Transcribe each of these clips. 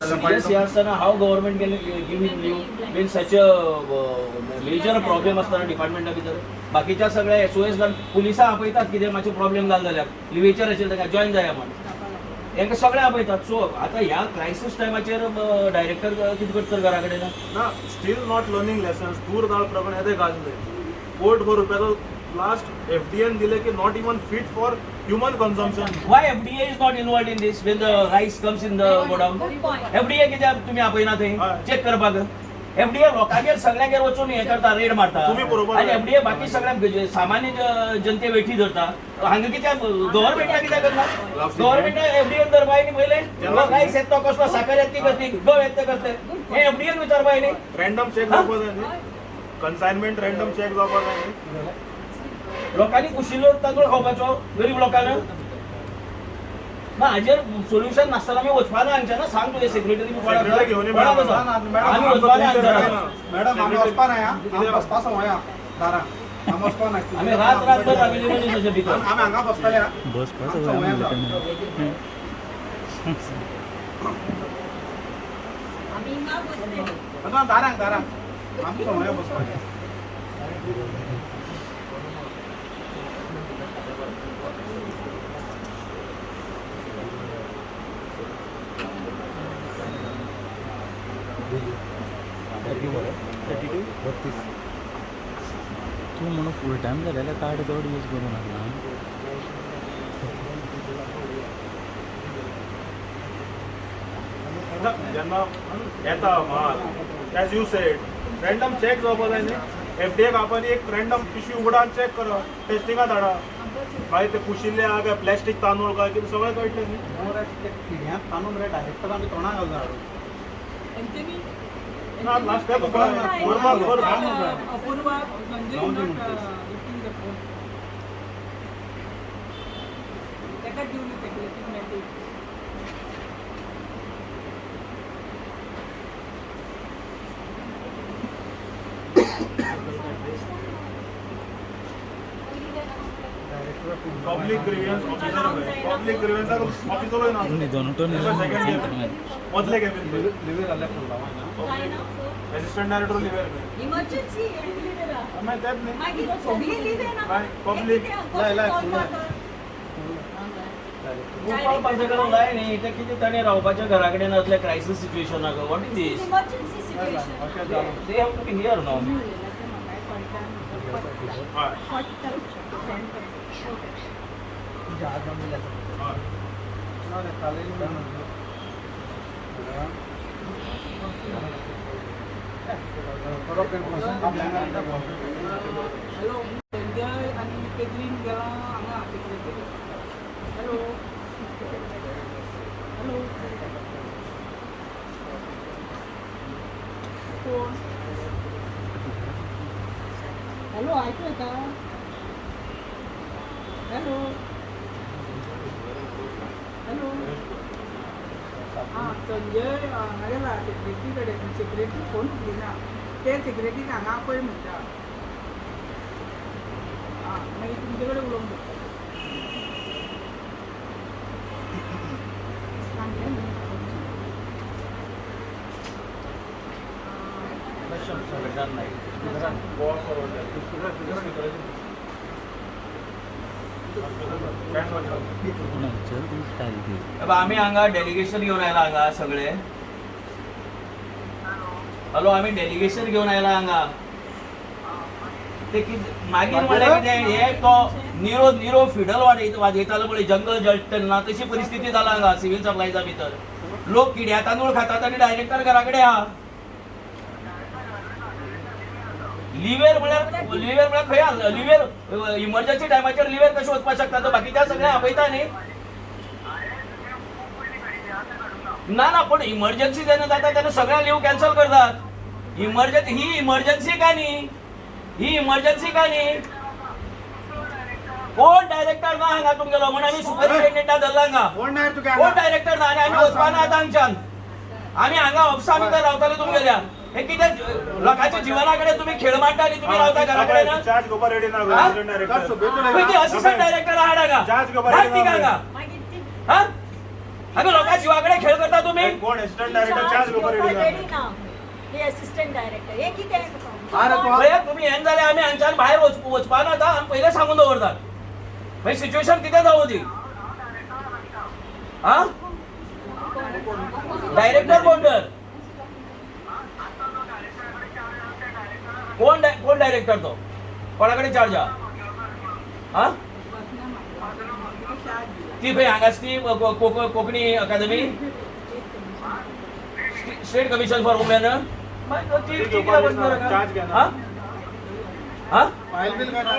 Serious हे आसतना how government can give him leave when such a major problem आसतना डिपार्टमेंटा भितर. बाकीच्या सगळ्या एसओएस घाल, पुलिसां आपयतात, कितें मातशें प्रॉब्लेम घाल जाल्यार लिवेचेर आशिल्लें ताका जॉयन जाया म्हण हेंकां सगळें आपयतात. सो आतां ह्या क्रायसीस टायमाचेर डायरेक्टर कितें करता घरा कडेन? ना, स्टील not learning lessons. तूर दाळ प्रकरण येदें गाजलें, कोटभर रुपयाचो लास्ट एफडीएन दिले की not even fit for human consumption. Why FDA is not involved in this when the rice comes in the godown? Good point. FDA कित्याक तुम्ही आपयना थंय हय. चेक करपाक? FDA लोकांगेर सगळ्यांगेर वचून हें करता, रेड मारता. तुमी बरोबर. आनी FDA बाकी सगळ्या सामान्य जनते वेठी धरता. हांगा कित्याक गव्हर्मेंटा कित्याक करना? गव्हर्मेंटा एफडीएन धरपा न्ही पयलें. रायस येता तो कसलो, साकर येता ती कसली, गंव येता ते कसले, हें एफडीएन विचारपा न्ही. रँडम चेक जावपा जाय न्ही, कन्सायनमेंट रँडम चेक जावपा जाय न्ही. लोकांनी कुशिल्लो तांदूळ खावपाचो गरीब लोकांना ना. हाजेर सोल्युशन नासतना आमी वचपाना हांगच्यान. सांग तुगे सेक्रेटरी. Secretary घेवन ये मॅडम. आमी वचपाना हांगच्यान. मॅडम, आमी वचपा ना, आमी बसपा संवया दारा, आमी वचपा ना. आमी रात रातभर राविल्ले मनीस अशे भितर. आमी हांगा बसतले. बस बस. आमी हिंगा बसले. दारांक दारांक आमी संवया बसपाक. 32. तूं म्हणून फूल टायम जालें जाल्यार कार्ड चड यूज करूं नाका. ना, जेन्ना येता माल, as you said, random check जावपा जाय न्ही. एफडीएक आपण एक रँडम पिशवी उगडा, चेक करा, टेस्टिंगा धाडा, मागीर ते कुशिल्ले आहा काय प्लॅस्टीक तांदूळ काय कितें सगळें कळटलें न्ही. किड्यांत तांदूळ मरे डायरेक्टर आमी तोंडा घालता हाडून. Anthony, ना, लास्ट टायम बरोबर. Apurva, Sanjay जाऊ दे not म्हणतेस. lifting the phone. ताका दिवन secretary message. Public grievance officer, public ग्रिव्हन्साक ऑफिसरूय ना. न्हिदोन. मदले कॅबिन. लिव्हर जाल्यार फोन लावा. जायना. असिस्टंट डायरेक्टर लिव्हर. इमर्जन्सी लिव्हेर. मागीर तेंच न्ही. मागीर सगळी लिव्हेर. मागीर public. लाय, लाय, फुल लाय. गोपाळ पालसेकार लाय न्ही, ते कितें ताणें रावपाच्या घरा कडेन असल्या crisis सिच्युएशनाक. What is this? Emergency situation. अशें जालें. They have to be here no. हय. हय. ना रे, चालेल. हॅलो, संजय आनी पेद्रीन गेला हांगा सेक्रेटरी. हॅलो, हॅलो, कोण? हॅलो, आयकू येता? Hello, hello. आं, संजय हांगा गेला सेक्रेटरी कडेन. सेक्रेटरी फोन उखलिना. ते सेक्रेटरीक हांगा आपय म्हणटा. आं, मागीर तुमचे कडेन उलोवंक सोदता. सांगलें न्ही. गोवा फॉरवर्ड. आमी हांगा डेलिगेशन घेवन आयला हांगा सगळे. हॅलो, आमी डेलिगेशन घेवन आयला हांगा. ते कितें मागीर म्हणल्यार कितें हे तो निरो निरो फिडल वाजयतालो पळय, जंगल जळटा तशी परिस्थिती जाला हांगा सिव्हील सप्लायजा भितर. लोक किड्या तांदूळ खातात आनी डायरेक्टर घरा कडेन आहा. लिव्हेर म्हळ्यार, लिव्हेर म्हळ्यार खंय आहा लिव्हेर? इमर्जन्सी टायमाचेर लिव्हेर कशें वचपाक शकता? तो बाकीच्या सगळ्या आपयता न्ही. ना ना, पण इमर्जन्सी जेन्ना जाता तेन्ना सगळ्या लिव्ह कॅन्सल करतात. इमर्जन्सी ही इमर्जन्सी काय न्ही? ही इमर्जन्सी काय न्ही? कोण डायरेक्टर ना हांगा तुमगेलो म्हणून आमी सुपरिटेंडेंटा धरला हांगा. कोण नाही तुका? कोण डायरेक्टर ना आणि आमी वचपाना आतां हांगच्यान. आमी हांगा ऑफिसा भितर रावताले तुमगेल्या. हे कितें लोकांच्या जिवना कडेन तुम्ही खेळ मांडटा आनी तुम्ही रावता घरा कडेन? चार्ज घेवपा रेडी ना हा? Assistant director. खंय असिस्टंट डायरेक्टर आहा हांगा? चार्ज घेवपा धाड रेडी तिका ना. हांगा. मागीर ती हा. अगं लोकां जिवा कडेन खेळ करता तुमी. कोण असिस्टंट डायरेक्टर चार्ज घेवपाक रेडी रेडी ना हे असिस्टंट डायरेक्टर हे कितें? अरे तू पळय, तुमी हें जाल्यार आमी हांगच्यान भायर वचपा ना. आतां आमी पयलें सांगून दवरतात, मागीर सिच्युएशन कितें जावं ती. आं, डायरेक्टर कोण तर? कोण कोण डायरेक्टर तो? कोणा कडेन चार्ज आहा? आं, ती खंय हांगा ती कोंकणी अकादमी, स्टेट कमिशन फॉर वुमेन, ती ती कित्याक बसणार? चार्ज घेना. आं आं फायल बील काय ना.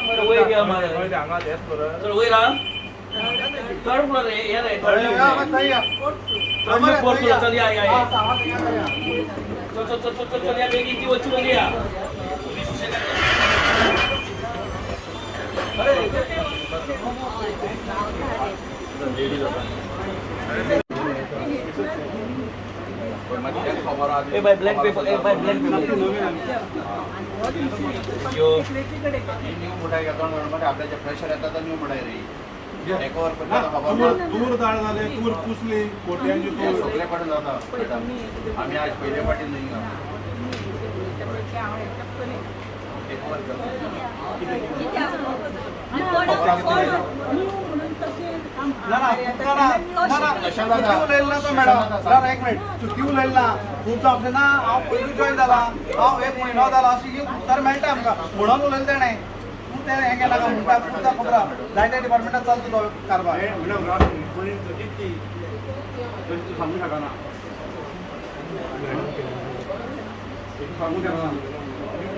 बरं, वयर या मरे. हांगा हेच बरं. चल वयर आ, थर्ड फ्लोर हे रे, थर्ड. या, मग थंय या. Third, fourth floor. चल या या या. हा, हा, या, या. चल चल चल चल चल या बेगीन, ती वच्ची बरी या. अरे ए बाय, ब्लॅक पेपर. ए बाय, ब्लॅक पेपर यो. न्यू मुठाय घेता म्हणजे आपल्याचे प्रेशर येता तर न्यू मुठाय रे टेक ओवर करता खबर तूर ना. तूर दाळ जाले, तूर पुसली कोट्यांची हे तूर. सगळे कडेन जाता मॅडम, आमी आज पयले फाटी न्ही टेक ओवर करता. ना ना ना ना ना ना, चुकी उलयलें ना तो मॅडम. ना ना, एक मिनिट, चुकी उलयलें ना खूब आपले ना. हांव पयलीं जॉयन जाला, हांव एक म्हयनो जाला, अशी उत्तर मेळटा आमकां म्हणून उलयलें तेणें. तूं तें हें केला म्हणटा, खूबदां खबर आहा, जायत्या डिपार्टमेंटात चलता तो कारभार. मॅडम, कोणी तशीच ती तशी तूं सांगू शकना, तशी सांगू शकना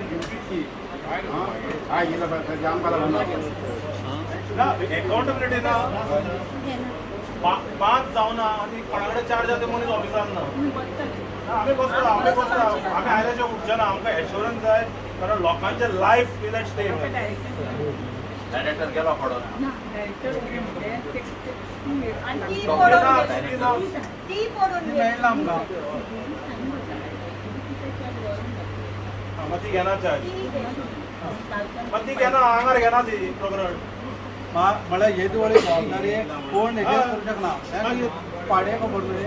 ड्युटीच ती. काय गेलं आमकां लागून ना अकाउंटेबिलिटी ना. 5 जावना आनी कोणा कडेन चार्ज जाता ते मनीस ऑफिसान ना. ना, आमी बसता, आमी बसता, आमी आयल्याचे उठचे ना. आमकां एश्योरन्स जाय, कारण लोकांचे life is at stake. Director गेलो पडोन. आणि ती पडून गेली, ती पडून गेली. मेळना आमकां. मग ती घेना चार्ज. ती गेली. मग ती घेना, आंगार घेना ती प्रकरण. म्हळ्यार येदी व्हडली जबाबदारी कोण नेग्लेक्ट करूं शकना. हें पाडे खबर न्हय.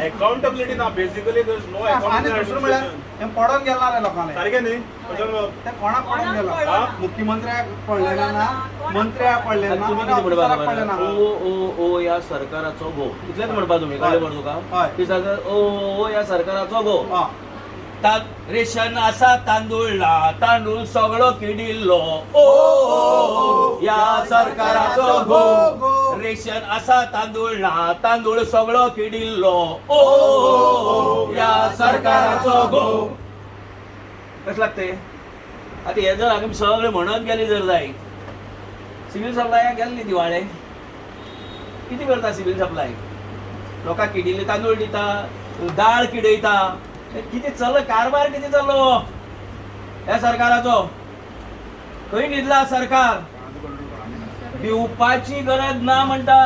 अकाउंटेबिलिटी ना, बेसिकली there is no आनी दुसरें म्हळ्यार हें पडोन गेला रे लोकांले. सारकें न्ही प्रशांत? ते कोणाक पडोन गेला? कोणाक? मुख्यमंत्र्याक पडलें ना, मंत्र्याक पडलें ना, तुम्ही आनी कितें म्हणपा? ऑफिसराक पडलें ना. ओ ओ ओ ह्या सरकाराचो घो, इतलेंच म्हणपा तुमी. कळ्ळें मरे तुका? हय. ती सांग, ओ ओ ह्या सरकाराचो घो. आं. रेशन आसा तांदूळ ना, तांदूळ सगळो किडिल्लो, ओ ओ, ओ ह्या सरकाराचो घो. रेशन आसा तांदूळ ना, तांदूळ सगळो किडिल्लो, ओ ओ, ओ ह्या सरकाराचो घो. कशें लागते आतां हे जर आमी सगळे म्हणत गेले जर जायत, सिवील सप्लायाक गेले न्ही दिवाळे, कितें करता सिवील सप्लाय? लोकांक किडिल्ले तांदूळ दिता, दाळ किडयता. हे कितें चल्लो कारभार? कितें चल्लो ह्या सरकाराचो? खंय न्हिदला सरकार? भिवपाची गरज ना म्हणटा,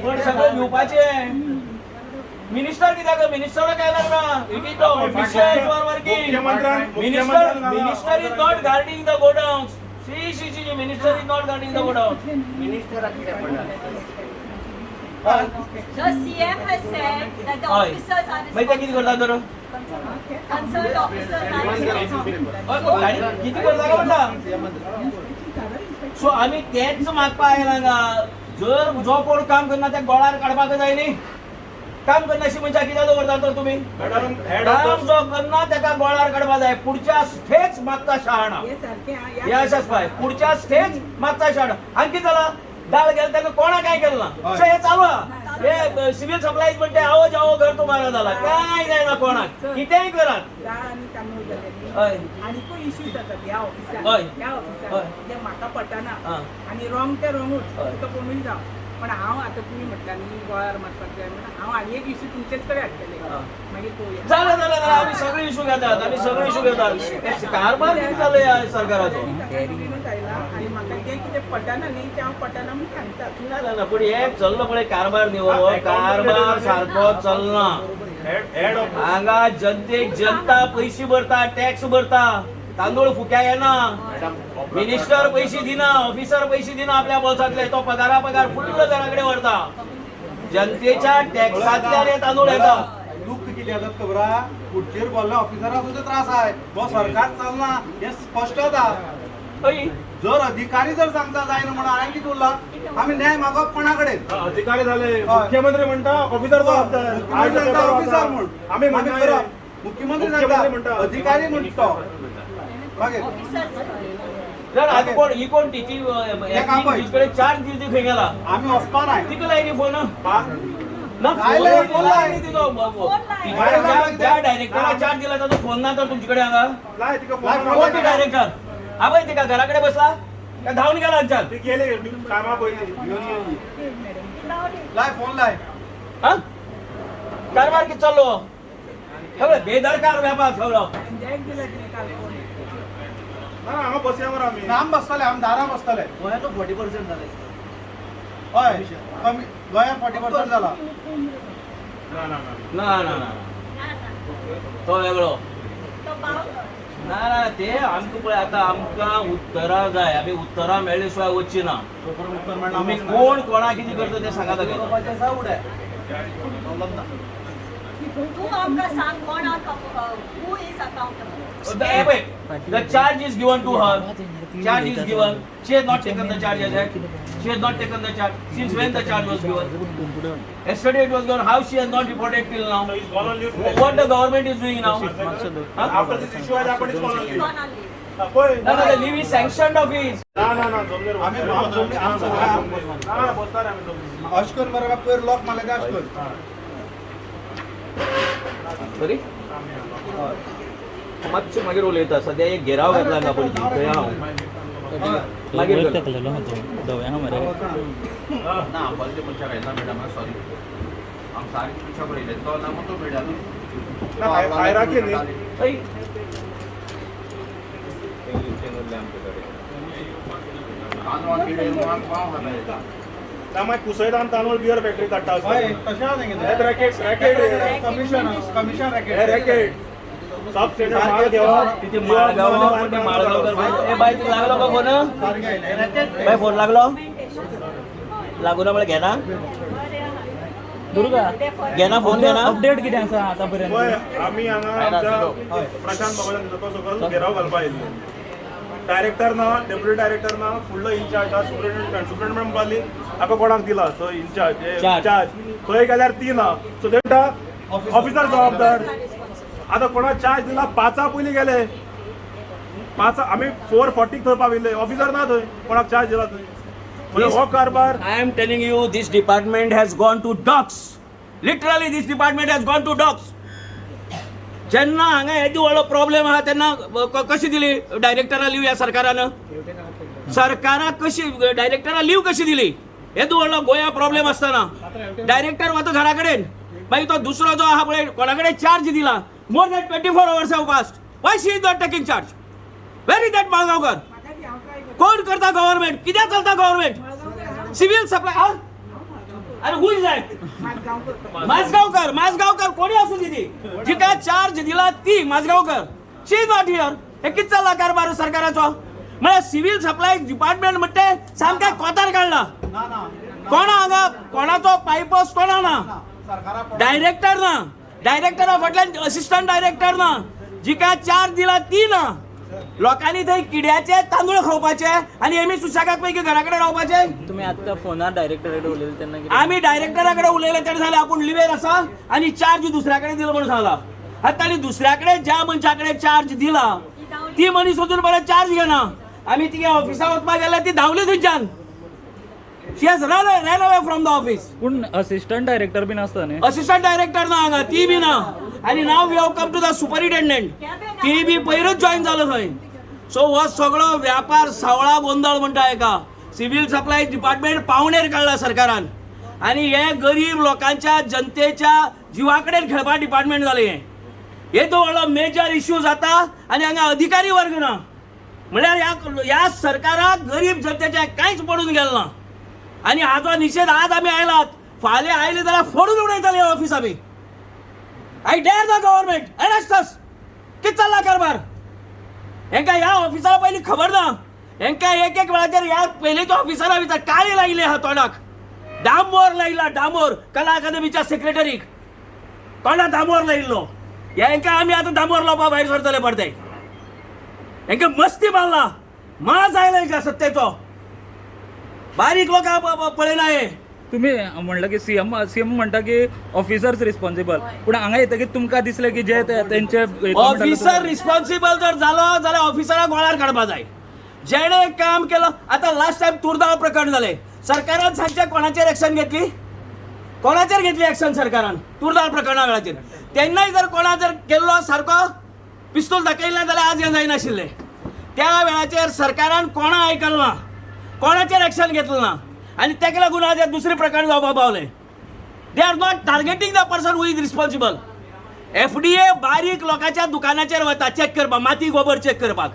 पण सगळें भिवपाचें. मिनिस्टर कित्याक? मिनिस्टराक काय लागना? It is the official are working. मुख्यमंत्र्यान Minister, minister is not guarding the godowns. See, see, see, minister is not guarding the godowns. The CM has said that the हय. officers are मागीर ते कितें करता तर? Concerned officers are responsible. हय, कितें करता काय म्हणटा? सो आमी तेच मागपा आयला हांगा. जर जो कोण काम करना त्या गोळार काडपाक जाय न्ही. काम करनाशी मनशां कित्याक दवरता तर तुमी? मॅडम, हेड काम जो करना तेका गोळार काडपा जाय. पुढच्या स्टेज मागता शहाणा हे अशेंच पळय, पुढच्या स्टेज मागता शहाणा. आनी कितें जालां, दाळ गेले तेन्ना कोणा काय केलें ना. सो हे चालू आहा. हे सिव्हिल सप्लायज म्हणटे आओ जाओ घर तुम्हारा जाला. काय जायना कोणाक, कितेंय करात. दाळ आनी तांदूळ जाले. हय. आनीकूय इश्यूज जातात ह्या ऑफिसान. हय. ह्या हय. ऑफिसान जे म्हाका पटना आं. आनी रॉंग ते रॉंगूच. हय. तुका कोणूय जावं, पण हांव आतां तुमी म्हटला न्ही गोळार मारपाक जाय म्हणून, हांव आनी एक इश्यू तुमचेच कडेन हाडटलें. आं. मागीर पळोवया. जालें जालें जालें, आमी सगळे इशू घेतात, आमी सगळे इशू घेतात. हे कारभार कितें चालू ह्या सरकाराचो? नवीनूच आयला आनी म्हाका तें कितें पटना न्ही तें हांव पटना म्हूण सांगता. ना ना ना, पूण हे चल्लो पळय कारभार न्ही, हो कारभार सारको चलना. हेड ऑफ हांगा जनतेक, जनता पयशे भरता, टॅक्स भरता. तांदूळ फुक्या येना. मॅडम. मिनिस्टर पैसे दिना, ऑफिसर पैसे दिना आपल्या बोल्सांतले. तो पगारा पगार फुल्ल घरा कडेन व्हरता. जनतेच्या टॅक्सांतल्यान हे तांदूळ येता. दुःख कितें जाता खबर आहा? खुर्चेर बसल्या ऑफिसराक सुद्दां त्रास आहाय. हो सरकार चलना हें स्पश्ट जाता. हय. जर अधिकारी जर सांगता जायना म्हणून हांवें कितें उरला? आमी न्याय मागप कोणा कडेन? अधिकारी झाले, मुख्यमंत्री म्हणटा ऑफिसर जबाबदार. मुख्यमंत्री सांगता ऑफिसर म्हूण. आमी आमी म्हणटा करप. मुख्यमंत्री मुख्यमंत्री सांगता, म्हणटा. अधिकारी म्हणटा तो. मागीर ऑफिसर्स. तर आता कोण ही कोण ती ती तेका आपय. तिकडे चार्ज दिली ती खंय गेला? आमी वचपा नाय. तिका लायली फोन ना? लायले, फोन फोन लाय. न्ही तिचो. फोन लाय. ज्या डायरेक्टरा चार्ज दिला ताचो फोन ना तर तुमचे कडेन हांगा? लाय तिका लाय. फोन. कोण ती डायरेक्टर? आवय, तिका घरा कडेन बसला काय धांवन गेला हांगच्यान? ती गेली कामा पयली. लाय, फोन लाय. हा, कारभार कितें चाललो सगळं? बेदरकार व्यापार सगळो. संजयक दिला तिने काल फोन. ना, हांगा बसया मरे आमी. आम बसतले, आम दारां बसतले. गोंयाचो 40% जालें. हय, कमी गोंयांत 40% जाला. ना ना ना. ना ना ना, तो वेगळो. तो बाव. ना ना, ते आमकां पळय, आतां आमकां उत्तरां जाय. आमी उत्तरां मेळ्ळे शिवाय वचची ना. तोपर्यंत उत्तर मेळना. तुमी कोण कोणा कितें करता तें सांगात. उलोवपाचें आसा उडय, प्रॉब्लम ना. तूं आमकां सांग, कोण who is accountable? हे पळय, the charge is given to her. Charge is given. She has not taken the charge as yet. She has not taken the charge. Since when the charge was given? Yesterday it was given. How she has not reported till now? He's gone on leave. What the government is doing now? Huh? After this issue has happened, he's gone on leave. Gone on leave. पळय. No, no, the leave is sanctioned of his. ना ना ना, जमलेर. आमी आम जमनी, आम सगळे आम बसना. ना, बसता रे आमी जमनीर. अशें करून मरे, पयर लॉक मारले ते अशें कर. सॉरी, मातशें मागीर उलयता. सद्या एक घेराव घातला हांगा पणजी, थंय हांव मागीर वयर करता. तेकलेलो आहा तो धव्या मरे. ना, आंबालचे मनशाक आयला मॅडम, सॉरी, हांव सारकें मनशां बरयलें तो ना म्हूण तो मेळटा. ना, हायराकी न्ही. हय. तांदूळ किडें वाव खाता. ना, मागीर कुसयता आनी तांदूळ बियर फॅक्टरी काडटा. हय, तशें आसा हे कितें. Racket, racket. Commission, commission हे रॅकेट. रॅकेट, सब स्टँडर्ड माल घेवप. तिथे माळगांव कोण ते माळगांवकर बाय. ए बाय, तुका लागलो का फोन? सारकें आयलें रॅकेट. बाय, फोन लागलो? लागूना म्हळ्यार घेना? दुर्गा. घेना फोन, घेना. अपडेट कितें आसा आतां पर्यंत? पळय, आमी हांगा आमच्या प्रशांत बाबाच्या तो सकयल घेराव घालपा आयिल्ले. डायरेक्टर ना, डेप्युटी डायरेक्टर ना, फुडलो इन्चार्ज आहा सुप्रिंटेंडंट. सुप्रिंटेंडंट म्हणपाली हाका कोणाक दिला तो इन्चार्ज? चार्ज. चार्ज थंय गेल्यार ती ना, सो ते म्हणटा ऑफिसर जबाबदार. आतां कोणाक चार्ज दिला? 5 पयलीं गेले, 5. आमी 4:40 थंय पाविल्ले, ऑफिसर ना थंय. कोणाक चार्ज दिला थंय? म्हणजे हो कारभार. I am telling you, this department has gone to dogs. Literally, this department has gone to dogs. जेन्ना हांगा येदो व्हडलो प्रॉब्लेम आहा तेन्ना कशी दिली डायरेक्टरा लीव ह्या सरकारान? सरकाराक कशी डायरेक्टरा लीव कशी दिली? येदो व्हडलो गोंया प्रॉब्लेम आसतना डायरेक्टर वता घरा कडेन. मागीर तो दुसरो जो आहा पळय, कोणा कडेन चार्ज दिला? More than 24 hours have passed. Why she is not taking charge? Where is that Malgaonkar? म्हाका ती हांव ट्राय करता. कोण करता गव्हर्मेंट? कित्याक चलता गव्हर्मेंट? मडगांवकर. सिव्हिल सप्लाय हा. अरे, who is that? Majgaonkar. Majgaonkar, Majgaonkar कोणी असू ती, जिका चार्ज दिला ती Majgaonkar. She is not here. हे कितें चल्ला कारभार सरकाराचो? म्हळ्यार सिव्हिल सप्लाय डिपार्टमेंट म्हणटे सामकें कोतार काडला. ना ना. कोणा हांगा कोणाचो पायपस कोणा ना. सरकारा डायरेक्टर ना, डायरेक्टरा फाटल्यान असिस्टंट डायरेक्टर ना, जिका चार्ज दिला ती ना. लोकांनी थंय किड्याचे तांदूळ खावपाचे आनी हेमी सुशेगाद पैकी घरा कडेन रावपाचे. तुम्ही आत्ता फोनार डायरेक्टर कडेन उलयले तेन्ना कितें? आमी डायरेक्टरा कडेन उलयले तेणें सांगलें आपूण लिवेर आसा आनी चार्ज दुसऱ्या कडेन दिलो म्हणून सांगला. आतां ताणें दुसऱ्या कडेन, ज्या मनशा कडेन चार्ज दिला ती मनीस वचून परत चार्ज घेना. आमी तिगे ऑफिसा वचपाक गेल्यार ती धांवली थंयच्यान. She has ran away from the office. पूण असिस्टंट डायरेक्टर बीन आसता न्ही? असिस्टंट डायरेक्टर ना हांगा, ती बी ना. आनी now we have come to the superintendent, ती बी पयरूच जॉईन जालो थंय. सो हो सगळो व्यापार सावळा गोंदळ म्हणटा हेका. सिव्हिल सप्लाय डिपार्टमेंट पावणेर काडला सरकारान आनी हे गरीब लोकांच्या, जनतेच्या जिवा कडेन खेळपा डिपार्टमेंट जालें हें. येदो व्हडलो मेजर इश्यू जाता आनी हांगा अधिकारी वर्ग ना. म्हळ्यार ह्या ह्या सरकाराक गरीब जनतेचें कांयच पडून गेलें ना. आनी हाजो निशेध आज आमी आयलात. फाल्यां आयले जाल्यार फोडून उडयतले ऑफिस आमी. I dare the government, arrest us. कितें चल्ला कारभार? हेंकां ह्या ऑफिसरा पयलीं खबर ना. हेंकां एक एक वेळाचेर ह्या पयलींच्या ऑफिसरा भितर काळी लायिल्ली आहा तोंडाक, डांबोर लायला, डांबोर. कला अकादमीच्या सेक्रेटरीक तोंडाक डांबोर लायिल्लो. हेंकां आमी आतां डांबोर लावपा भायर सरतले परते. हेंकां मस्ती मारला, माज आयला हेंकां सत्तेचो. बारीक लोकांक पळयना हे. तुम्ही म्हणलं की सीएम, सीएम म्हणटा की ऑफिसर्स रिस्पॉन्सिबल, पूण हांगा येतकीर तुमकां दिसलें की जे तेंचे ऑफिसर रिस्पॉन्सिबल जर जालो जाल्यार ऑफिसराक गोळार काडपा जाय जेणे काम केलं. आतां लास्ट टायम तुरदाळ प्रकरण जालें, सरकारान सांगचें कोणाचेर एक्शन घेतली? कोणाचेर घेतली एक्शन सरकारान तुरदाळ प्रकरणा वेळाचेर? तेन्नाय जर कोणा जर केल्लो सारको पिस्तूल दाखयलें जाल्यार आज हें जायनाशिल्लें. त्या वेळाचेर सरकारान कोणा आयकलें ना, कोणाचेर एक्शन घेतलें ना आनी तेका लागून आज हें दुसरें प्रकरण जावपाक पावलें. They are not targeting the person who is responsible. FDA बारीक लोकांच्या दुकानाचेर वता चॅक करपाक, माती गोबर चॅक करपाक.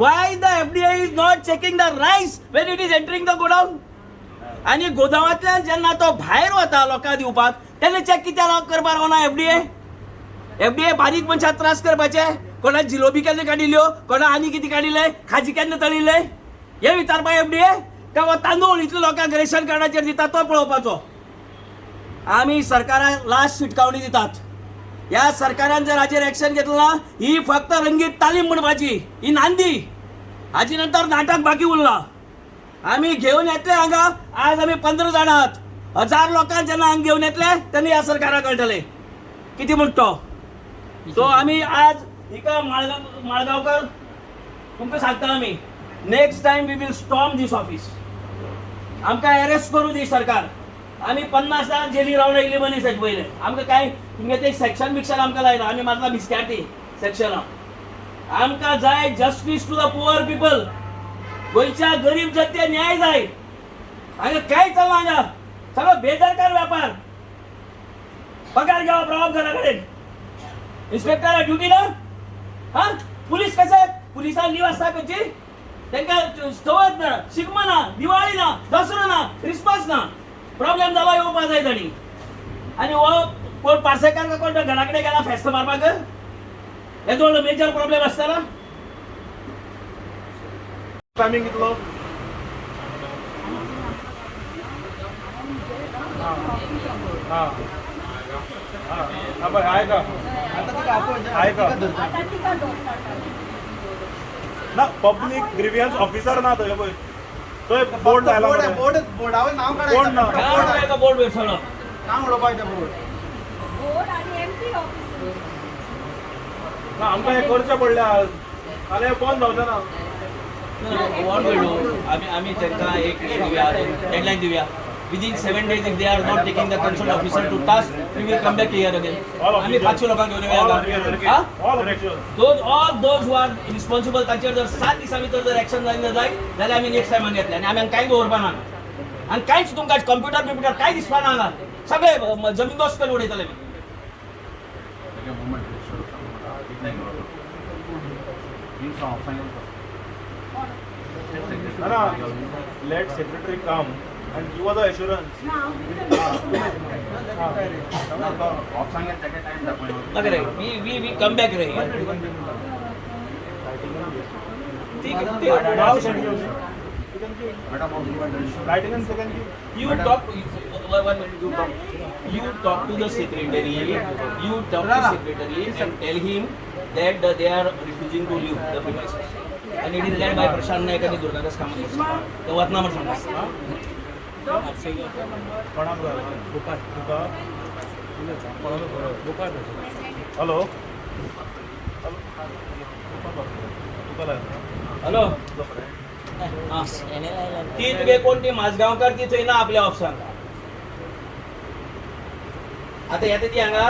Why the FDA is not checking the rice when it is entering the godown? आनी गोदामांतल्यान जेन्ना तो भायर वता लोकांक दिवपाक तेन्ना चॅक कित्याक करपाक रावना एफडीए? एफडीए बारीक मनशाक त्रास करपाचे. कोणा जिलोबी केन्ना काडिल्ल्यो, कोणा आनी कितें काडिल्लें, खाजी केन्ना तळिल्लें, हें विचारपाक एफडीए? काय हो तांदूळ इतले लोकांक रेशन कार्डाचेर दिता तो पळोवपाचो? आमी सरकाराक लास्ट शिटकावणी दितात. ह्या सरकारान जर हाजेर एक्शन घेतलं ना, ही फक्त रंगीत तालीम म्हणपाची ही नांदी. हाजी नंतर नाटक बाकी उरला. आमी घेवन येतले हांगा. आज आमी 15 जाणां आहात. 1000 लोकांक जेन्ना हांगा घेवन येतले तेन्ना ह्या सरकाराक कळटलें कितें म्हणटा तो. सो आमी आज हिका माळगांव, माळगांवकर, तुमकां सांगता आमी, next time we will storm this office. आमकां अरेस्ट करूं दी सरकार. आमी 50 जाण जेली रावन आयिल्ली मनीस. हाचे पयलें आमकां कांय तुमगे ते सेक्शन बिक्शन आमकां लायना. आमी मारता बिस्क्यार ती सेक्शनां. आमकां जाय justice to the poor people. गोंयच्या गरीब जनते न्याय जाय. हांगा काय चल्लां हांगा? सगळो बेदरकार व्यापार. पगार घेवप, रावप घरा कडेन. इन्स्पेक्टरा ड्युटी ना. हा पुलीस कशे? पुलिसांक लीव आसता खंयची? तांकां चवथ ना, शिगमो ना, दिवाळी ना, दसरो ना, क्रिसमस ना. प्रॉब्लेम जालो, येवपा जाय ताणी. आनी हो कोण पार्सेकार का कोण घरा कडेन गेला फेस्त मारपाक. हेजो मेजर प्रॉब्लेम आसता. टायमिंग कितलो? हां हां हां, बरं आयका. आता तिका आपोवया. आयका. तिका धरता. आता तिका दवरता. ना, पब्लीक ग्रिवियन्स ऑफिसर ना थंय. पळय, थंय बोर्ड लायला बोर्ड मरे. बोर्ड, बोर्डावर नाव बोर्ड ना. काढायचं. बोर्ड आहे. बोर्ड बेसवलो. काम उडोवपाक ते बोर्ड. बोर्ड आणि एमटी ऑफिस. ना, आमकां हें करचें पडलें आज, नाल्यार हें बंद जावचें ना. What we do, आम्ही आम्ही तांकां एक हे दिवया, डेडलायन दिवया. Within 7 days if they are not taking the concern officer to task, we will come back here again. आम्ही 500 लोकांक घेऊन येऊया. हा? All officials. Those, all those who are responsible, तांचेर जर 7 दिसां भितर जर एक्शन जायना जायत जाल्यार आमी नेक्स्ट टायम येतले आनी आमी कांय दवरपा ना आनी कांयच तुमकां कंप्युटर बिप्युटर कांय दिसपा ना हांगा. सगळे जमीन दोस्त करून उडयतले आमी. मुवमेंट 300. ना ना, let secretary come and give us the assurance. ना, हांव दितलें. ऑफसांक ताका टायम दाखय. नाका रे, we come back रे. ठीक आहे ते. Madam, movement register. Writing and second give. You talk to one minute. You talk to the secretary. You talk to secretary and tell him that they are refusing to leave the premises and it is led by Prashant Naik आणि दुर्गादास कामत. ते वतना म्हण सांगा. कोणाक जाय तुका? Hello, तुका लाय. हॅलो, हां, ती तुगे कोण ती माजगांवकर, ती थंय ना आपल्या ऑफिसान. आतां येता ती हांगा.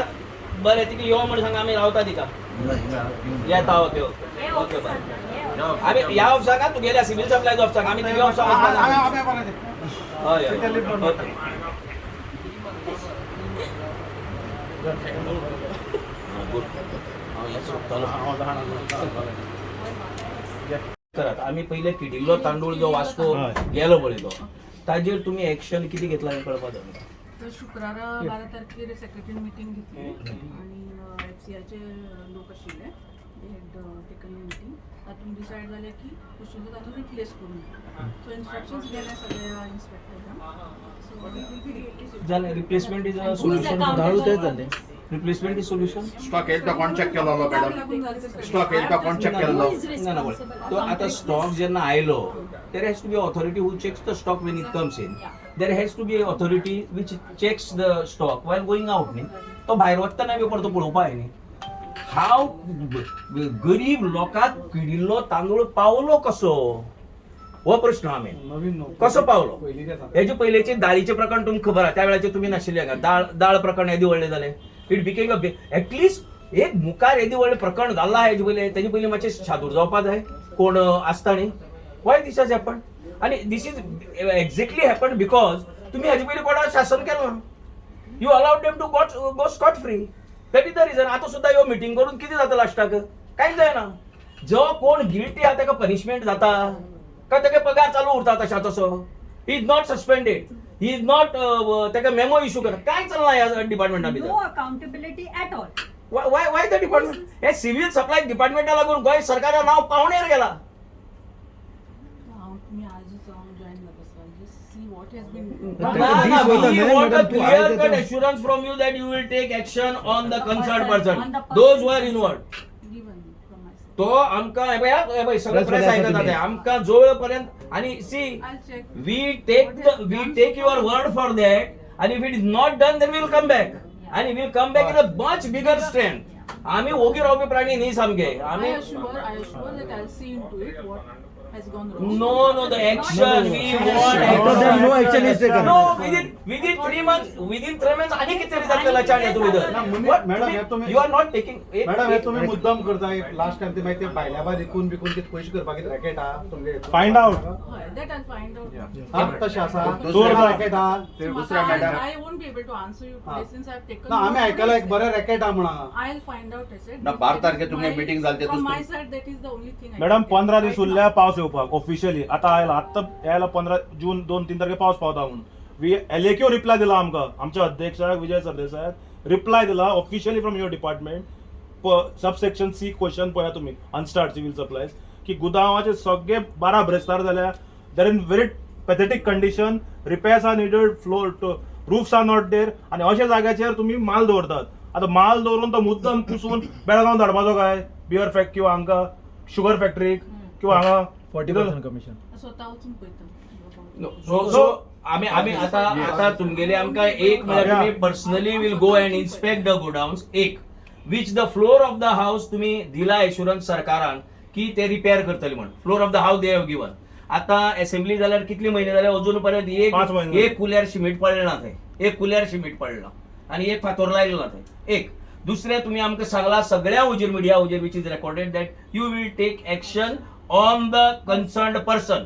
बरें, तिका यो म्हण सांगा. आमी रावता तिका. येता. ओके ओके ओके, बरें. आमी ह्या ऑफिसाक तुगेल्या सिवील सप्लायज ऑफिसाक, आमी तुगे ऑफिसाक वचपाक ना. आमी परत हय हय, ओके. गुड. हांव हें सोदतालो. करात. आमी पयले किडिल्लो तांदूळ जो वास्को गेलो पळय तो, ताजेर तुमी एक्शन कितें घेतला हें कळपा जाय आमकां. तर शुक्रारा 12 तारखेर सेक्रेटरीन मिटींग घेतली आनी एफसीआयचे लोक आशिल्ले. Had taken meeting तातूंत डिसायड जालें की कुशिल्लो तांदूळ रिप्लेस करूं. सो इन्स्ट्रक्शन्स गेले सगळ्या इन्स्पेक्टरांक, so we will be replacing. जालें, replacement is a Who is solution. accountable for this? Replacement is solution. Stock येयलो तो कोण चॅक केलो मॅडम? स्टॉक येयलो तो कोण चॅक केलो? Who is ना ना responsible? तो आता स्टॉक जेन्ना आयलो, there has to be authority who checks the stock when it comes in. There has to be authority which checks the stock while going out. न्ही, तो भायर वतना बी परतो पळोवपा जाय न्ही. हांव गरीब लोकांक किडिल्लो तांदूळ पावलो कसो हो प्रश्न आमी. नवीन कसो पावलो? पयलींचें सांग. हेजे पयलेचे दाळीचे प्रकरण तुमकां खबर आहा, त्या वेळाचेर तुमी नाशिल्ले हांगा. दाळ दाळ प्रकरण येदें व्हडलें जालें, it became a at least एक मुखार येदें व्हडलें प्रकरण जालां हेजे पयलें, तेजे पयलीं मातशें शादूर जावपा जाय कोण आसता न्ही. वाय दीस हॅज हॅपन? आनी this is exactly happen because तुमी हेजे पयलीं कोणाक शासन केलें ना. You allowed them to got go scot free. That is the reason. आतां सुद्दां ह्यो मिटींग करून कितें जाता लास्टाक? कांयच जायना. जो कोण गिल्टी आहा ताका पनिशमेंट जाता काय ताका पगार चालू उरता तशा तसो? He is not suspended, he is not, ताका मेमो इशू करता, काय चल्लां ह्या डिपार्टमेंटा No भितर? accountability at all. Why the department? हे सिव्हिल सप्लाय डिपार्टमेंटा लागून गोंय सरकारा नांव पावणेर गेला. हांव तुमी आजूच हांव जॉयन जाता, sir, just see what has been. ना, ना, we want a clear cut assurance from you that you will take action on the concerned person, those who are involved. Given from my side. तो आमकां हे पळय, हे पळय, सगळे press आयकतात ते. आमकां जोळ पर्यंत आणि see, I'll check. We take your word for that, and if it is not done, then we'll come back, and we'll come back in a much bigger strength. आम्ही ओगी रावपी प्राणी न्ही सामके आम्ही. I assure that I'll see into it what has gone wrong. No, the action we want. After that, no action is taken. No, within 3 months, within 3 months आणि किती तरी जातलें लचाण हेतून भितर. ना, What? Madam, हे तुम्ही- You are not taking. Madam, हे तुम्ही मुद्दाम करता. लास्ट टाइम ते मागीर ते भायल्या भायर विकून बिकून कितें पयशे करपाक कितें रॅकेट आहा तुमगे? Find out. हय, that I'll find out. हा, तशें आसा. दुसऱ्या- रॅकेट आहा. So दुसऱ्या म्हाका madam. I won't be able to answer you today हा. since I've taken. ना, आमी note आयकला एक today. बरें रॅकेट आहा म्हणा. I'll find out, I said. ना, 12 तारखे तुमगे meeting जाली ते From my दुसरे- side, that is the only thing I madam, can tell. 15 दीस Right now. उरल्या पावस येवपाक ऑफिशियली. आतां आयला, आत्तां यायला 15 जून, 2-3 तारखे पावस पावता म्हणून वी एलएक्यू रिप्लाय दिला आमकां. आमच्या अध्यक्षाक विजय सरदेसायाक रिप्लाय दिला officially from your department. Subsection C question पळया तुमी, अनस्टार्ड सिव्हिल सप्लायज, की गुदांवाचे सगळे 12 ब्रेस्तार जाल्या, they're in very pathetic condition, repairs are needed, floor roofs are not there, आनी अशा जाग्याचेर तुमी माल दवरतात. आतां माल दवरून तो मुद्दम कुसून बेळगांव धाडपाचो काय बियर फॅक्ट किंवा हांकां शुगर फॅक्टरीक किंवा हांगा? 40% कमिशन. स्वता वचून पळयता. No, so आम्ही आता आता तुमगेले आमकां एक म्हळ्यार तुमी personally will go and inspect the godowns, एक which the floor of the house तुमी दिला एश्युरन्स सरकारान की ते रिपेअर करतले म्हण. Floor of the house they have given. आता असेंब्ली जाल्यार कितले म्हयने जाले, अजून पर्यंत एक 5 म्हयने. एक कुल्यार शिमीट पडलें ना थंय, एक कुल्यार शिमीट पडला आनी एक फातोर लायलो ना थंय. एक दुसरें तुमी आमकां सांगला सगळ्या हुजीर, media हुजीर, which is recorded, that you will take action on the concerned person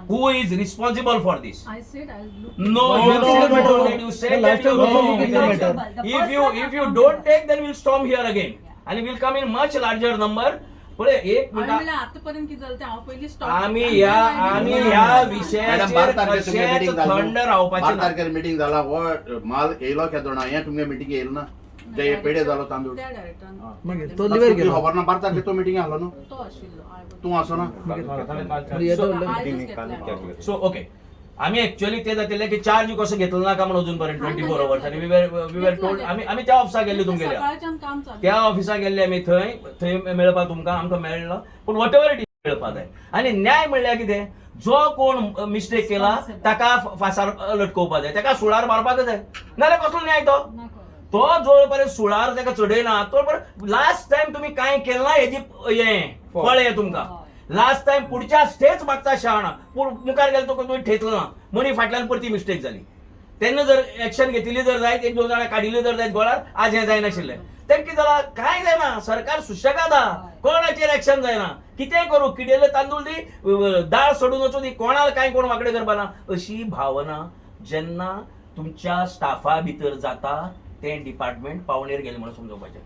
who is responsible for this. I said I'll look. No, No, you no, said no, no. that you said The that last you time also look in the matter. The If you person if you accountable. don't take, then we'll storm here again, and we'll come in much larger number. पळय एक हांवें minute. म्हणल्यार आतापर्यंत कितें जालें तें हांव पयलीं स्टॉप. आमी ह्या आमी ह्या मॅडम, विशयाचेर 12 तारखेर तुमगे कशेंच मिटींग जाली. थंड रावपाचें 12 ना. तारखेर मिटींग जाला, हो माल येयलो केदोणा हें तुमगे मिटींग येयलो ना, जे पेडे जालो तांदूळ. त्या डायरेक्टरान. मागीर तो लिव्हर गेलो. खबर ना, 12 तारखेर तो मिटींग आसलो न्हू? तो आशिल्लो. I was- तूं आसो ना? मागीर येदो व्हडलो. आयजच घेतला. सो ओके, आमी एक्चुअली ते जातिल्ले की चार्ज कसो घेतलो ना का म्हणून अजून पर्यंत 24 अवर्स, आनी we were told. आमी आमी त्या ऑफिसाक गेल्ले तुमगेल्या. सकाळच्यान काम चालू. त्या ऑफिसाक गेल्ले आमी, थंय थंय मेळपाक तुमकां आमकां मेळ्ळो, पूण what ever it मेळपाक जाय. आनी न्याय म्हणल्यार कितें? जो कोण मिस्टेक केला ताका फांसार लटकोवपाक जाय, ताका सुळार मारपाक जाय, नाल्यार कसलो न्याय तो? तो जो पर्यंत सुळार ताका चडयना तो पर्यंत. लास्ट टायम तुमी कांय केलें ना हेजी हें फळ हें तुमकां. लास्ट टायम पुढच्या स्टेच मागता शहाणा, पूण मुखार गेलो तुका तुवें ठेचलो ना म्हणी फाटल्यान परती मिस्टेक जाली. तेन्ना जर एक्शन घेतिल्ली जर जायत, एक दोन जाणां काडिल्ली जर जायत गोळार, आज हें जायनाशिल्लें. तें कितें जालां, कांय जायना. सरकार सुशेगाद आहा, कोणाचेर एक्शन जायना. कितेंय करूं, किडेले तांदूळ दी, दाळ सोडून वचूं दी, कोणाक कांय कोण वांकडे करपाना अशी भावना जेन्ना तुमच्या स्टाफा भितर जाता, तें डिपार्टमेंट पावणेर गेलें म्हणून समजोवपाचें.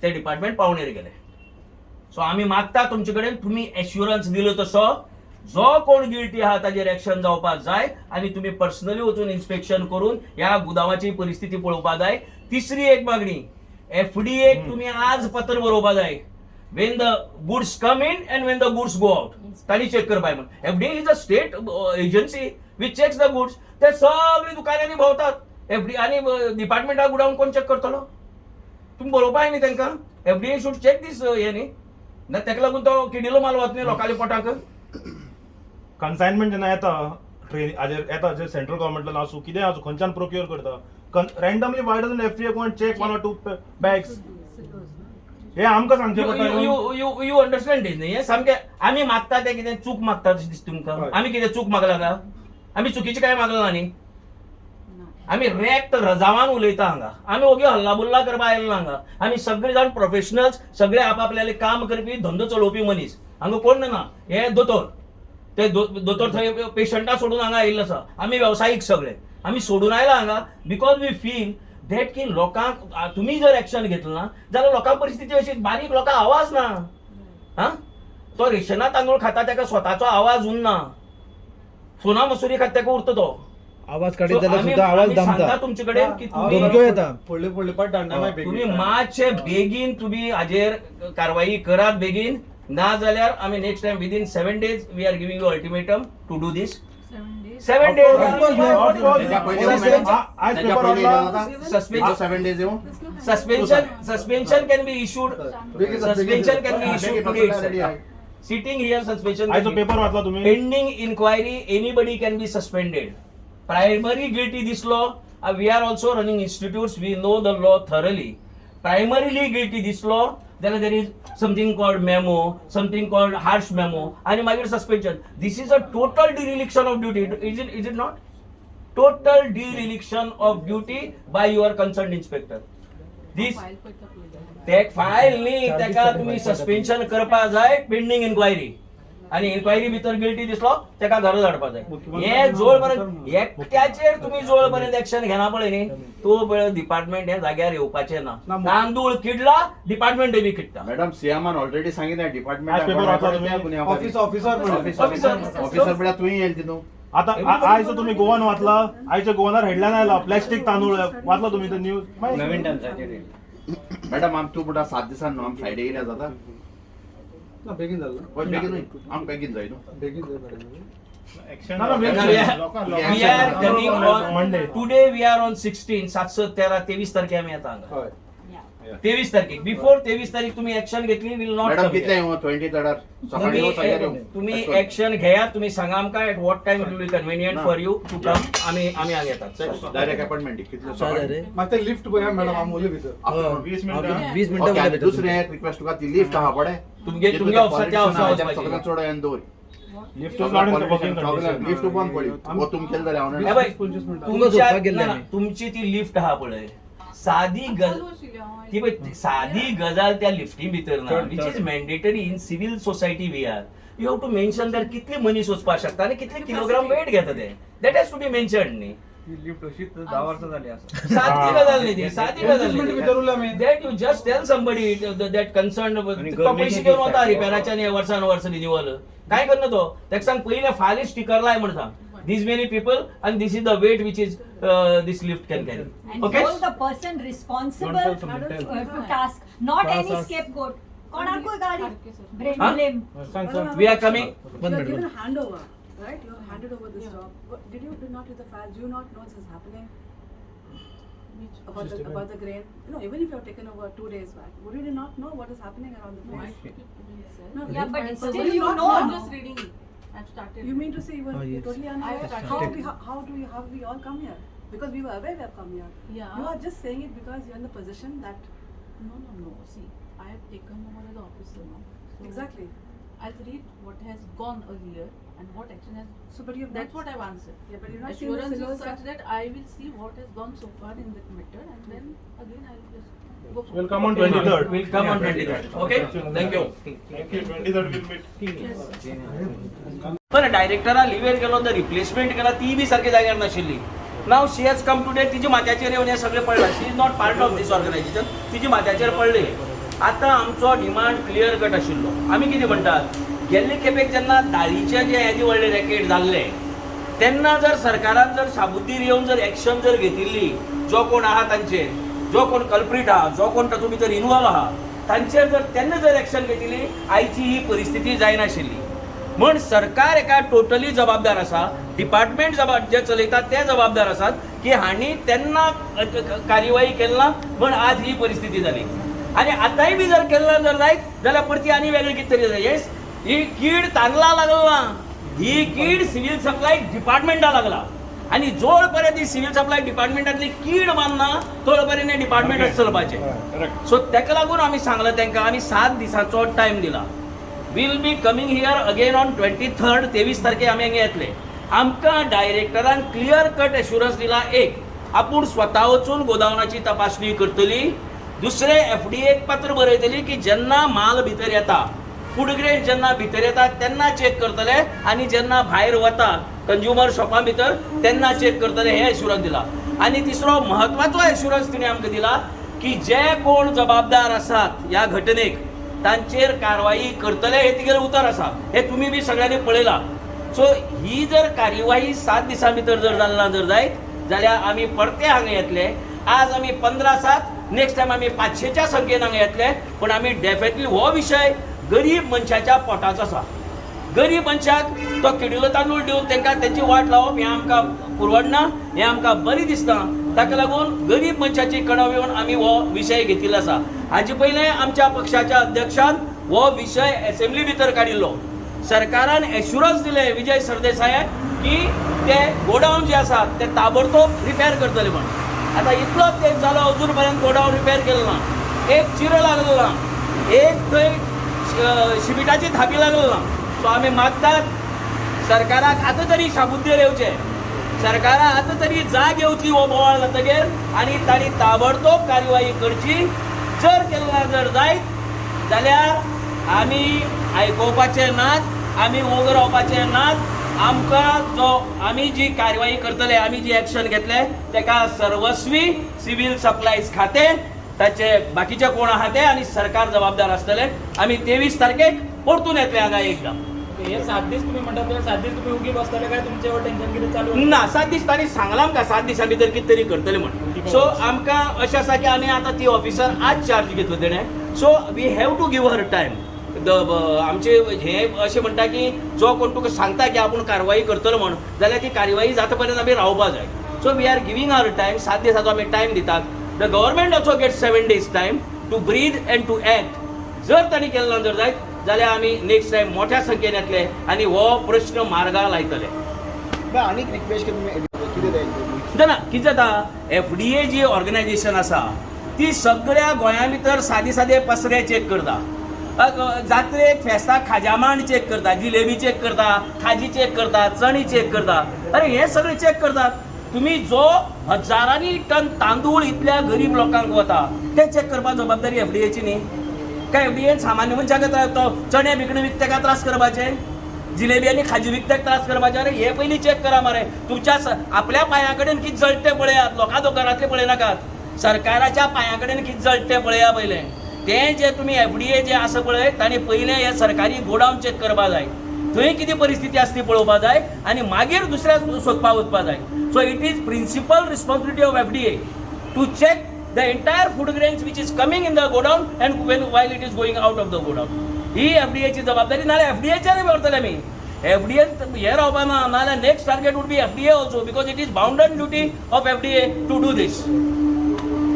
तें डिपार्टमेंट पावणेर गेलें. सो आमी मागता तुमचे कडेन, तुमी एश्युरन्स दिलो तसो जो कोण गिल्टी आहा ताजेर एक्शन जावपाक जाय आनी तुमी पर्सनली वचून इन्स्पेक्शन करून ह्या गुदावाची परिस्थिती पळोवपाक जाय. तिसरी एक मागणी, एफडीएक तुमी आज पत्र बरोवपाक जाय. When the goods come in and when the goods go out, तांणी चेक करपाक म्हण. FDA is a state agency which checks the goods. ते सगळे दुकानांनी भोंवतात एफडी आनी डिपार्टमेंटा गुडावन कोण चेक करतलो? तुमी बरोवपा न्ही तांकां, FDA should check दीस हें न्ही. ना ताका लागून तो किडिलो माल वत न्ही लोकांच्या पोटाक. कन्सायनमेंट जेन्ना येता ट्रेन हाजेर येता, जे सेंट्रल गव्हर्मेंटान आसूं, कितें आसूं, खंयच्यान प्रोक्युअर करता, randomly why doesn't FDA go and check one or two bags? हे आमकां सांगचें पडटा. You you you understand this न्ही? हें सामकें आमी मागता तें कितें चूक मागता अशें दिसता तुमकां? आमी कितें चूक मागला का? आमी चुकीचें कांय मागलां ना न्ही. आमी रेक्त रजावान उलयता हांगा. आमी ओगी हल्ला बुल्ला करपा आयले ना हांगा. आमी सगळे जाण प्रोफेशनल्स, सगळे आपआपल्याले काम करपी, धंदो चलोवपी मनीस. हांगा कोण ना. हे दोतोर, ते दोतोर थंय पेशंटा सोडून हांगा आयिल्लो आसा. आमी वेवसायीक सगळे, आमी सोडून आयला हांगा because we feel that की लोकांक तुमी जर एक्शन घेतलं ना जाल्यार लोकांक परिस्थिती अशी, बारीक लोकांक आवाज ना. हा, तो रेशना तांदूळ खाता ताका स्वताचो आवाज उरना. सोना मसुरी खाता ताका उरता तो. आवाज काडीत So, जाल्यार आमी सुद्धा आवाज आमी सांगता दामता. तुमचे कडेन की तुम्ही धमक्यो येता. फुडले फुडले पाट धाडना मागीर तुम्ही बेगीन. मातशे बेगीन तुम्ही हाजेर कारवाई करात बेगीन, ना जाल्यार आमी next time within 7 days we are giving you ultimatum to do this. 7 days. Of course, ma'am. Of course. त्याच्या पयलीं येऊ, मॅडम. आयज त्याच्या पेपर पयलीं वाचला. येयला जाता? Suspension 7 days येऊ. Suspension can be issued, suspension can be issued today. Ready आहे. Sitting here suspension. आयचो पेपर वाचला तुम्ही? Pending inquiry, anybody can be suspended. Primary guilty दिसलो, we are also running institutes, we know the law thoroughly. Primarily guilty दिसलो जाल्यार there is something called memo, something called harsh memo आनी मागीर suspension. This is a total dereliction of duty. Is it not total dereliction of duty by your concern inspector? This ते file न्ही, तेका तुमी suspension करपा जाय pending enquiry, आनी enquiry भितर गिल्टी दिसलो तेका घरा धाडपा जाय. हे जोडपर्यंत एकट्याचेर तुमी जोडपर्यंत एक्शन घेना पळय न्ही, तो पळय डिपार्टमेंट हे जाग्यार येवपाचें ना. तांदूळ किडला, डिपार्टमेंट बी किडटा. मॅडम, सीएमान ऑलरेडी सांगितलं. आज पेपर वाचला तुम्ही? डिपार्टमेंट ऑफिस ऑफिसर म्हणून. ऑफिसर. ऑफिसर म्हळ्यार तुवें येयल तितून. आता आयज तुम्ही गोवन वाचला, आयच्या गोवनार हेडलायन आयला प्लॅस्टीक तांदूळ. वाचला तुम्ही ते न्यूज? नवीन टायम्साचेर. मॅडम, आम तूं म्हणटा 7 दिसान न्हू, आम फ्रायडे येयल्यार जाता? ना, बेगीन जाल्लो. हय, बेगीन आम बेगीन जाय न्हू. बेगीन जाय madam. We are coming on Monday. Today we are on 16, 713, 23 तारखे आमी येता हांगा. हय. 23 तारखेक, बिफोर 23 तारीख तुम्ही ऍक्शन घेतली will not. Madam, कितले येऊ? 23rdार सकाळी येऊ, सांजेर येऊ. तुम्ही ऍक्शन घेयात. तुम्ही सांगा आमकां at what time it will be convenient for you to come. आमी आमी हांगा येतात. डायरेक्ट अपॉइंटमेंट कितले चालेल सकाळी? रे. मागीर ते लिफ्ट पळया मॅडम, आमी उरले भितर. Afternoon. 20 मिनटां. 20 मिनटां ओके, उरल्या आनी भितर. दुसरें एक रिक्वेस्ट तुका, ती लिफ्ट आहा पळय, तुमगे तुमगे ऑफिसाच्या ऑफिसा सगळ्यांक वचपाची. चड येवन दवर. Lift is not in working condition. Lift बंद पडली वो तुम केलं जाल्यार हांव हे बाय, 25 मिनटां. तुमच्या झोपपाक गेल्ले ना, ना, आमी. तुमची ती लिफ्ट आहा पळय, साधी गज ती पळय, साधी गजाल त्या लिफ्टी भितर ना, which is mandatory in civil society. We are you have to mention that कितली मनीस वचपाक शकता आनी कितले किलोग्राम वेट घेता ते. That has to be mentioned न्ही. लिफ्ट अशीच 10 वर्सां जाली आसा. साधी गजाल न्ही ती, साधी गजाल 25 न्ही. मिनटां भितर उरले आमी. That you just tell somebody that concern. आनी तो पयशे गरमेचे घेवन वता दीस. रिपेराच्या न्ही, वर्सान वर्स रिन्युअल काय करना तो. ताका सांग पयलें फाली स्टिकर लाय म्हण सांग, these many people and this is the weight which is this lift can carry. And okay. hold the person responsible to task, not any scapegoat. कोणाकूय गाडी ब्रेन Huh? Blame. सांग सांग. We are coming. One You have minute, given one. a handover, right? You have handed over this job. Did you do not read the files? Do you not know this is happening? About the grain? No, even if you have taken over 2 days back, would you not know what is happening around the place? No, Yeah, but so still would you not know. I'm just reading it. I've started. You mean to say you were Oh, yes. totally unaware? I How started. we how do you how we all come here? Because we were aware we have come here. Yeah. You are just saying it because you're in the position that No. See, I have taken over as officer now. So exactly. I'll read what has gone earlier and what action has. So, but you have That's not, what I've answered. Yeah, but you've not seen the Assurance is silos such that- that I will see what has gone so far in that matter and then again I'll just go. Will come on 23rd. Will come on 23rd. Okay, thank you. Thank you. 23rd will meet. बरं, डायरेक्टरा लिव्हेर गेलो तर replacement केला, ती बी सारकी जाग्यार नाशिल्ली. Now she has come today. तिच्या माथ्याचेर येवन हें सगळें पडलां. She is not part of this organization. तिच्या माथ्याचेर पडलें. आतां आमचो डिमांड क्लियर कट आशिल्लो. आमी कितें म्हणटात, गेल्ले खेपेक जेन्ना दाळीचें जें येदें व्हडलें रॅकेट जाल्लें तेन्ना जर सरकारान जर शाबुद्दीर येवन जर एक्शन जर घेतिल्ली, जो कोण आहा तांचेर, जो कोण कल्प्रीट आहा, जो कोण तातूंत भितर इनवॉल्व आहा, तांचेर जर तेन्ना जर एक्शन घेतिल्ली आयची ही परिस्थिती जायनाशिल्ली. म्हण सरकार एका टोटली जबाबदार आसा, डिपार्टमेंट जे चलयतात ते जबाबदार आसात की हांणी तेन्ना कार्यवाही केली ना म्हण आज ही परिस्थिती जाली. आनी आतांय बी जर केलें ना जर जायत जाल्यार परती आनी वेगळें कितें तरी जाता. येस, ही कीड तांदळा लागला ना, ही कीड सिवील सप्लाय डिपार्टमेंटा लागला आनी जोड पर्यंत ही सिवील सप्लाय डिपार्टमेंटांतली कीड मारना तोळ पर्यंत हें डिपार्टमेंट चलपाचें. सो ताका लागून आमी सांगलां तांकां, आमी 7 दिसांचो टायम दिला. Will be coming here again on 23rd, 23 तारखे आमी हांगा येतले. आमकां डायरेक्टरान क्लियर कट एश्युरन्स दिला, एक आपूण स्वता वचून गोदावनाची तपासणी करतली, दुसरें एफडीएक पत्र बरयतली की जेन्ना माल भितर येता, फूड ग्रेन जेन्ना भितर येता तेन्ना चॅक करतले आनी जेन्ना भायर वता कंज्युमर शॉपां भितर तेन्ना चॅक करतले, हें एश्युरन्स दिला. आनी तिसरो म्हत्वाचो एश्युरन्स तिणें आमकां दिला की जे कोण जबाबदार आसात ह्या घटनेक तांचेर कारवाई करतले, हे तिगेलें उतर आसा, हे तुमी बी सगळ्यांनी पळयलां. सो ही जर कार्यवाही 7 दिसां भितर जर जाली ना जर जायत जाल्यार आमी परते हांगा येतले. आज आमी 15/7, नेक्स्ट टायम आमी 500च्या संख्येन हांगा येतले. पूण आमी डेफिनेटली हो विशय गरीब मनशाच्या पोटाचो आसा. गरीब मनशाक तो किडिल्लो तांदूळ दिवन तांकां तेंची वाट लावप हें आमकां पुरवडना, हें आमकां बरें दिसना. ताका लागून गरीब मनशाची कणव येवन आमी हो विशय घेतिल्लो आसा. हाजे पयलें आमच्या पक्षाच्या अध्यक्षान हो विशय एसेंब्ली भितर काडिल्लो. सरकारान एश्युरन्स दिलें विजय सरदेसायाक की ते गोडावन जे आसात ते ताबडतोब रिपेर करतले म्हण. आतां इतलो तेंप जालो अजून पर्यंत गोडावन रिपेर केलो ना, एक चिरो लागलो ना, एक थंय शिमिटाची धापी लागलो ना. सो आमी मागतात सरकाराक आतां तरी शाबुद्दीर येवचें, सरकाराक आतां तरी जाग येवची हो बोवाळ जातकीर आनी तांणी ताबडतोब कार्यवाही करची. जर केलें ना जर जायत जाल्यार आमी आयकोवपाचे नात, आमी ओग रावपाचे नात. आमकां जो आमी जी कार्यवाही करतले, आमी जी एक्शन घेतले ताका सर्वस्वी सिवील सप्लायज खातें, ताचे बाकीचे कोण आहा ते आनी सरकार जबाबदार आसतले. आमी 23 तारखेक परतून येतले हांगा एकदां. हे 7 दीस तुम्ही म्हणटा ते 7 दीस तुम्ही उगी बसतले काय तुमचे टेन्शन कितें चालू ना? 7 दीस तांणी सांगलां आमकां, 7 दिसां भितर कितें तरी करतले म्हण. सो आमकां अशें आसा की आमी आतां ती ऑफिसर आज चार्ज घेतलो तेणें, so we have to give her time. आमचे हे अशें म्हणटा की जो कोण तुका सांगता की आपूण कारवाई करतलो म्हण जाल्यार ती कारवाई जाता पर्यंत आमी रावपा जाय. So we are giving our time, 7 दिसाचो आमी टायम दितात. The government also get 7 days time to breathe and to act. जर तांणी केलें ना जर जायत जाल्यार आमी नेक्स्ट टायम मोठ्या संख्येन येतले आनी हो प्रश्न मार्गा लायतले. आनीक रिक्वेस्ट कितें ना कितें जाता, एफडीए जी ऑर्गनायजेशन आसा ती सगळ्या गोंया भितर सादे सादे पसरे चॅक करता, जात्रेक फेस्ताक खाज्यामांड चॅक करता, जिलेबी चॅक करता, खाजी चॅक करता, चणी चॅक करता. अरे हे सगळे चॅक करतात. तुम्ही जो हजारांनी टन तांदूळ इतल्या गरीब लोकांक वता ते चॅक करपाक जबाबदारी एफडीएची न्ही काय? एफडीएन सामान्य मनशाक तो चणे बिकणे विकते त्रास करपाचे, जिलेबी आनी खाजी विकत्याक त्रास करपाचे? अरे हे पयलीं चॅक करा मरे. तुमच्या आपल्या पांया कडेन कितें जळटें पळयात, लोकां घरांतलें पळयनाकात, सरकाराच्या पांया कडेन कितें जळटें पळया पयलें. तें जे तुमी एफडीए जे आसा पळय तांणी पयलें हे सरकारी गोडावन चॅक करपा जाय, थंय कितें परिस्थिती आसा ती पळोवपा जाय आनी मागीर दुसऱ्या सोदपा वचपा जाय. So it is principal responsibility of FDA to check the entire food grains which is coming in the godown and when while it is going out of the godown. ही एफडीएची जबाबदारी. नाल्यार एफडीएचेर व्हरतले आमी. एफडीएन हे रावपा ना, नाल्यार next target would be FDA also, because it is bounded duty of FDA to do this.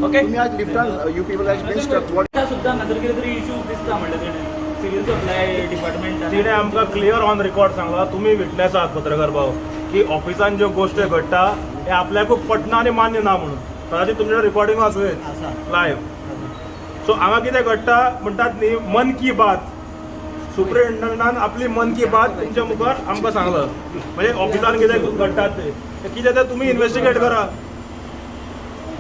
Okay, तुम्ही आज लिफ्टान you people has been stuck what सुद्दां हांगासर कितें तरी इश्यूज दिसता म्हणलें तेणें सिवील सप्लाय डिपार्टमेंट तिणें आमकां क्लियर ऑन रिकॉर्ड सांगलां, तुमी विटनेस आहात पत्रकार भाव, की ऑफिसान ज्यो गोश्टी घडटा हे आपल्याकूय पटना आनी मान्य ना म्हणून. कदाचित तुमच्या रिकॉर्डिंग आसूं येत लायव्ह. सो हांगा कितें घडटा म्हणटात न्ही, मन की बात सुप्रिंटेंडंटान आपली मन की बात तुमच्या मुखार आमकां सांगलां. म्हणजे ऑफिसान कितें घडटात ते कितें तें तुमी इन्वेस्टिगेट करा.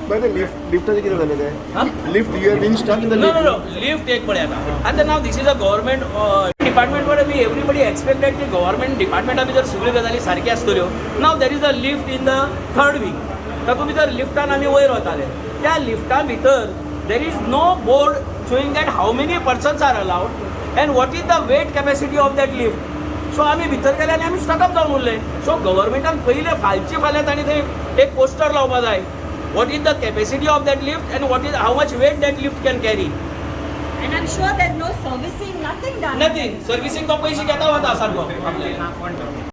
बरें, लिफ्ट लिफ्टाचें कितें जालें तें? Lift, you have been stuck in the no no no lift एक पळय आतां आतां now this is a government department where we everybody expected की गव्हर्मेंट डिपार्टमेंटा भितर सगळ्यो गजाली सारक्यो आसतल्यो. Now there is a lift in the third wing. तातूंत भितर लिफ्टान आमी वयर वताले, त्या लिफ्टा भितर there is no board showing that how many persons are allowed and what is the weight capacity of that lift. So आमी भितर गेले आनी आमी स्टकअप जावन उरले. सो गव्हर्मेंटान पयलें फालचे फाल्यां तांणी थंय एक पोस्टर लावपा जाय, what is the capacity of that lift and what is how much weight that lift can carry. And I'm sure there's no servicing, nothing done. Nothing. Servicing तो पैसे घेता वता सारको आपले.